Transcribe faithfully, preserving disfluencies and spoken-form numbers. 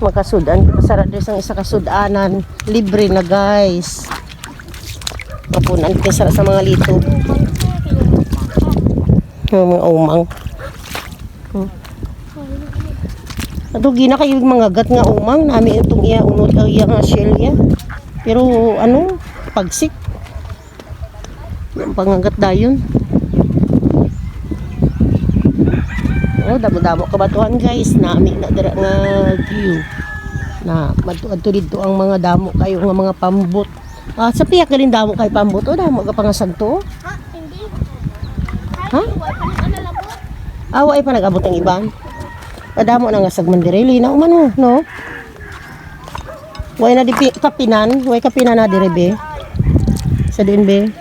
Makasud-an kita sa radres ang isa ka sud-anan. Libre na, guys. Mapunan kita sa, sa mga lito. Yung mga umang. Hmm. Ato gina kayo mangagat nga umang nami itong iya unod ang iya nga shell ya. Pero ano, pagsik. Yung pangagat dayon. Oh, damo-damo kabatuan, guys. Nami na dira nga view. Na madto-adto didto ang mga damo kayo nga mga pambot. Ah, sa piyak galing damo kay pambot. Oh, damo ka pangasag to. Oh. Ha? Hindi. Ha? Wala pa nang ano lang po. Ah, wa pa nag-abot ang iban. Kadamo na nga sagman dire. Linaw man, oh, no? Way na di pi- kapinan, way kapinan na dire, be. Sa din, be.